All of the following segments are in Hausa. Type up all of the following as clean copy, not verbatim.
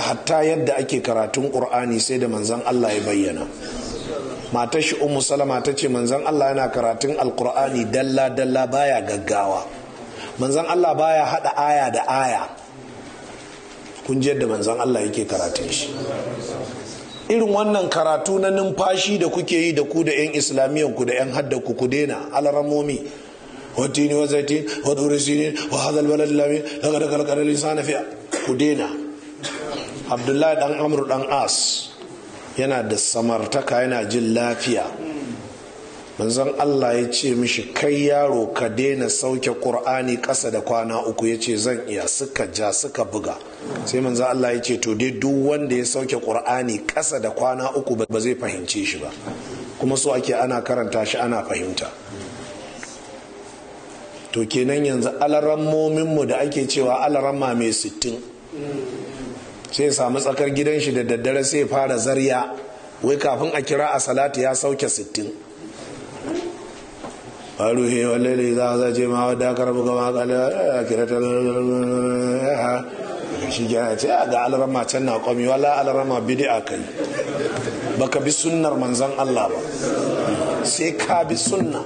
Hatta yadda ake karatun Qur'ani sai da manzon Allah ya bayyana. Matar shi Ummu Salama ta ce manzon Allah yana karatun Alqur'ani dalla dalla, baya gaggawa. Manzon Allah baya hada aya da aya. Kun ji yadda manzon Allah yake karatun shi. Irin wannan karatu na numfashi da kuke yi da ku da 'yan Islamiyyan ku da 'yan hadda ku, ku daina. Alaramomi, watini wa zaitin wa durisinin wa hadal balad lamin laqad khalaqal insana fi, ku daina. Abdullahi dan Amru dan As yana da samartaka, yana jin lafiya. Manzon Allah ya ce mishi, "Kai yaro, ka daina sauke Qur'ani ƙasa da kwana 3." Ya ce, "Zan iya." Suka ja suka buga, sai manzon Allah ya ce, "To dai, duk wanda ya sauke Qur'ani ƙasa da kwana 3 ba zai fahimce shi ba." Kuma so ake ana karanta shi ana fahimta. To kenan yanzu alarammominmu da ake cewa alaramma mai 60, sai ya samu tsakar gidan shi da daddare sai ya fara zarya, wai kafin a kira a salatu ya sauke 60. Faruhe wallahi za a ce ma wadda aka rabu gama kala kira ta shi ya ce ga alarama can na kwami. Wala alarama, bid'a kai, baka bi sunnar manzon Allah ba. Sai ka bi sunna.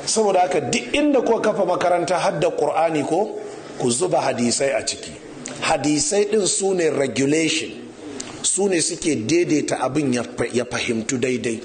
Saboda haka duk inda ko kafa makaranta hadda Qur'ani, ko ku zuba hadisai a ciki. Hadisai din su ne regulation, su ne suke daidaita abin ya fahimtu daidai.